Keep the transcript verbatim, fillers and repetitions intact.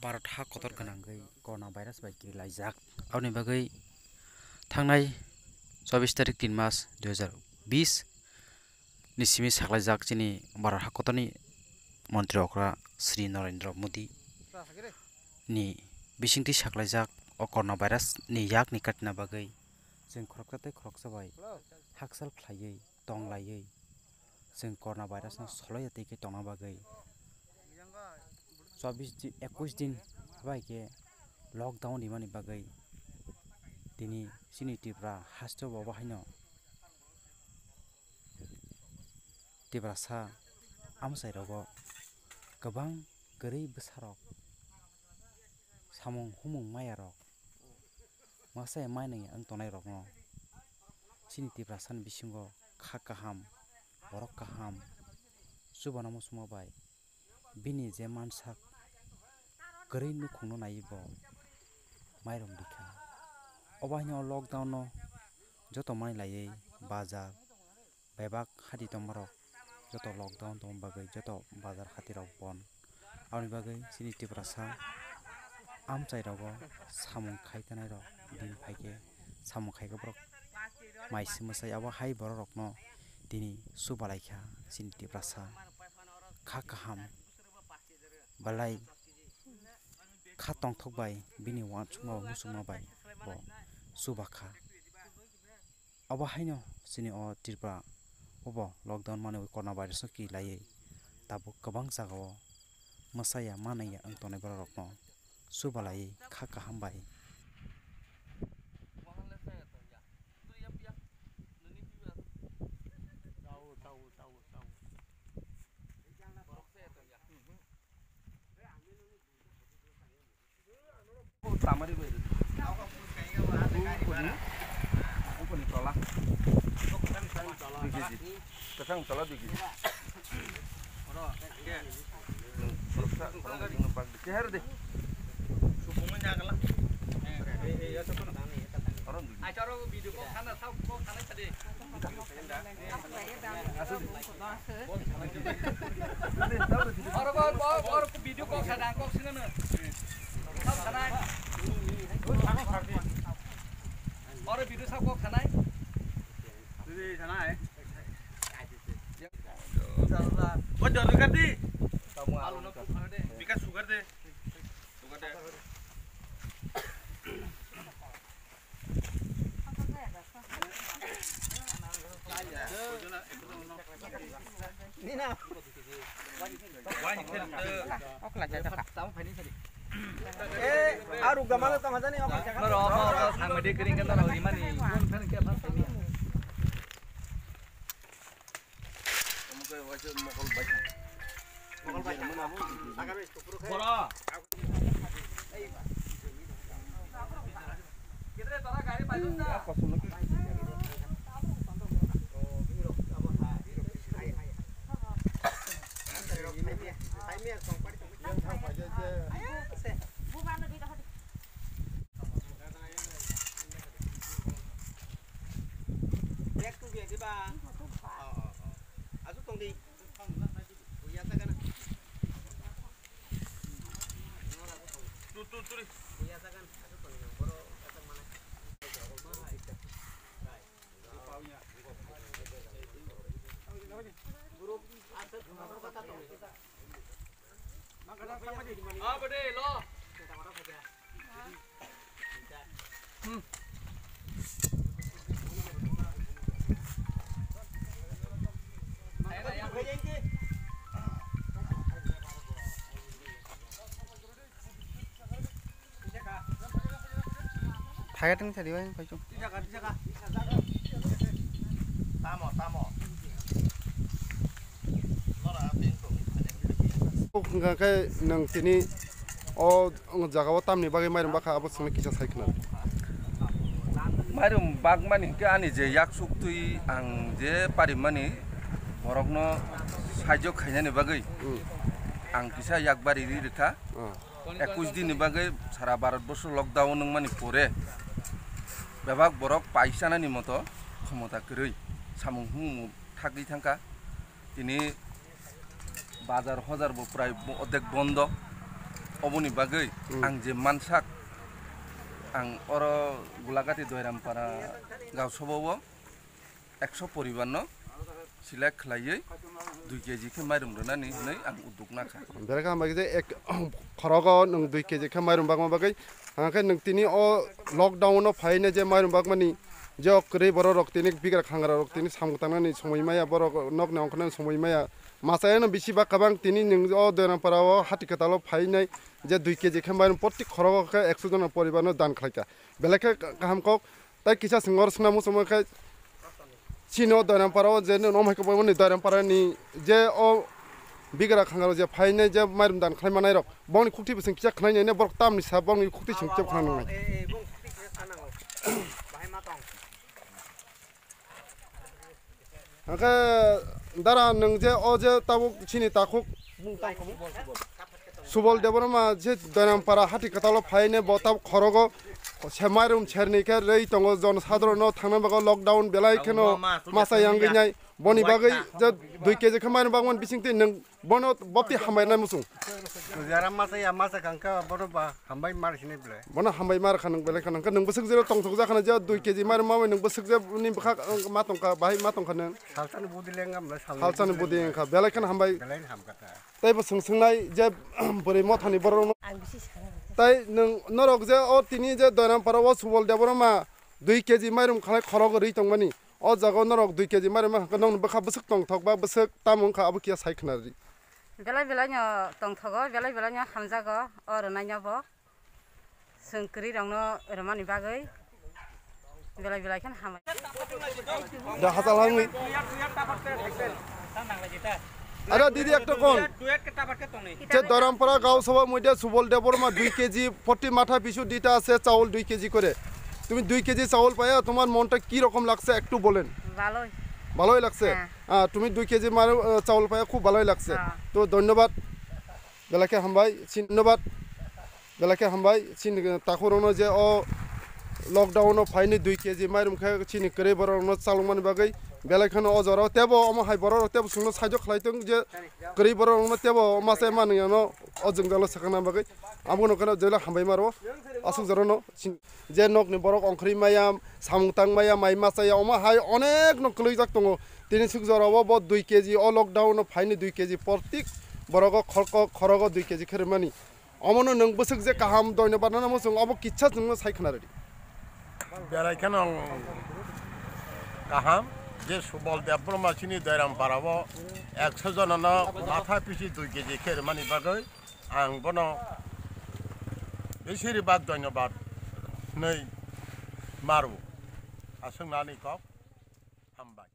Bharat ha kotor gwnangwi corona virus bai kirilaijak. Aboni bagwi thangnai chobbish tarik tin mas dui hazar bis ni simi saklaijak chini Bharat ha kotorni montri okra Shri Narendra Modi ni bisingtwi saklaijak o corona virus ni yakni katina bagwi chwng khoroksa tei khoroksa bai hakchal khlaiwi tong laiwi chwng corona virus no soloya tei khe tongna bagwi chobbish di-, ekush din bai khe lockdown rimani bagwi tini chini Tripura haste bo bo haino Tiprasa amchai rogo kwbang kwrwi bwsarok samung humung maya rok masa ya mai nang ya wng tongnai rokno chini Tiprasa ni bisingo kha kaham, borok kaham, chubana muchungma bai bini je mansak kwrwi nukhungno naiwi bo mairum rikha. Obo haino o lockdown no joto mai laiwi bazar bebak hati tongmarok joto lockdown tongma bagwi joto bazar hati rok bon. Aboni bagwi chini Tiprasa amchai rogo samung khai tanai rok din phaikhe samung khaikhe borok mai se mwsai abo hai borok rokno tini chubalaikha chini Tiprasa kha kaham belai kha tongthok bai bini uansukma bai muchungma bai bo chubakha. Abo haino chini o Tripura obo lockdown manwi corona virus no kirilaiwi tabuk kwbang jagao mwsaya manaya wng tongnai borok rokno chubalaiwi kha kaham bai. Tamari bai. Uponi, uponi tola. Dui kg. Kwchang tola dui kg. Nung khoroksa, khoroksa nung bak di. Cheher de. Oro dui kg. Oro, oro, oro video call sa dang, call sino no. Call sanai. Oro video sa call sanai. Sanai. Bo jor kar di. Alu no sugar de. Bikas sugar de. Sugar de. Bag tu bia di ba? Oh, oh, oh. Asu tong di. Buya sagan. Tu, tu, tu di. Buya sagan. Asu tong di. Boro sagan mana? Guru, asa, apa kata tong di? Ah, bade, lo. Thaigatwng thari bai kaichung. Tamo, tamo. Hwnkha khe nwng tini o jaga o tamni bagwi mairum bakha abo swngno kisa sai khna. Mairum bakmani hwnkhe ani je yak suktwi ang je parimani borokno saijo khainani bagwi Hmm. ang kisa yak bari ri rwkha. Hmm. Ekush din ni bagwi sara Bharat borsho lockdown wngmani pore bebak borok paisa nani moto khomota kwrwi samung humung thagwi thangkha. Tini bazar hojar bo prai bo-, odek bondo. Oboni bagwi Hmm. ang je mansak, ang oro Gulagati Doirampara gausabao ekso poribarno select khlaiwi dui keji khe mairum rwnani hwnwi ang udduk nakha. Berekha hambai khe je ek khorogo nwng dui keji khe mairum bagma bagwi, hwnkhai nwng tini o lockdown-o phaina je mairum bagmani je o kwrwi bororok tini bigra khangrarok tini samung tangnani somoi maya, borok nokni ongkhornani somoi maya, machayano bisi bak kabang tini nwng o Doirampara-o hati kwtal-o phainai je dui keji khe mairum protik khorogo khe ekso jona poribarno dan khlaikha. Belai khe kaham kok. Tai kisa singor swnam muchungma khe chini o Doirampara o je nwng nomhai khe boimani Doirampara ni je o bigra khangaro je phainai je mairum dan khlai manai rok bongni khukti bising kisa khnai nai borok tamni sa bongni khukti sing kisa khna nangnai. Hwnkhe dara nwng je o je tabuk chini takhuk Subol Debbarma je Doirampara hati kwtal-o phaine bo tabuk khorogo se mairum serni khe rwi tongo, jon sadharon no thangna bagwi lockdown belai kheno masa yangwi nai. Boni bagwi je dui keji khe mairum bagmani bisingtwi nwng bono bopti hambai nai muchung. Jara masa ya masa kangkha bono ba hambai mar sini ble. Bono hambai mar kha nwng belai kheno nwng bwswk jero tongthok jakhana je dui keji mairum mamai nwng bwswk je ni bwkha ma tongkha bahai ma tongkha nwng. Salsani budi lenga mle salsani budi wngkha belai kheno hambai. Belai hamkha ta. Tei bo swng swngnai je bwrwi mothani borok rok. Ang bisi sana. Tei nwng norok je o tini je Doirampara o Subol Debbarma dui keji mairum khalai khorok rwi tongmani. O jaga o norok dui keji mairum wngkha nokni bwkha bwswk tongthok ba bwswk tamo wngkha abo kiya sai khna rw di. Belai belai no tongthogo, belai belai no hamjago o rwnai no bo. Chwng kwrwi rokno rwmani bagwi belai belai kheno hambai. Da hachal hangwi. Ada didi ekta kon. Je Doirampara gaon sabha moidhe Subol Debbarma dui KG প্রতি মাথা পিছু দিতে আছে চাউল দুই কেজি করে। তুমি দুই কেজি চাউল পাইয়া তোমার মনটা কি রকম লাগছে একটু বলেন। ভালোই। ভালোই লাগছে? হ্যাঁ। আহ, তুমি দুই কেজি মার-, আহ, চাউল পাইয়া খুব ভালোই লাগছে। হ্যাঁ। তো ধন্যবাদ। Belai khe hambai, chini, dhonnobad. Belai khe hambai, chini takhurokno je o lockdown-o phaini dui keji mairum khe chini kwrwi bororokno chalokmani bagwi. Belai kheno o jorao tebo omo hai bororok tebo chwngno saijo khlai tong je kwrwi bororokno tebo masa manwiyano o jwngjalo swkangna bagwi. Abono kheno jela hambai maro aswk jorano. Je nokni borok ongkhorwi maya, samung tang maya, mai machaya, omo hai onek no kwlwijak tongo. Tini swk jorao bo dui keji o lockdown-o phaini dui keji protik borogo khorko-, khorogo dui keji khe rwmani. Omono nwng bwswk je kaham doino barnano muchung obo kisa nwngno sai khna rwdi. Belai kheno kaham je Subol Debbarma chini Doiram parao ekso jonano matha pisi dui keji khe rwmani bagwi. Ang bono bisi ribak dhonyobad hwnwi maru. Aswk nani kok hambai.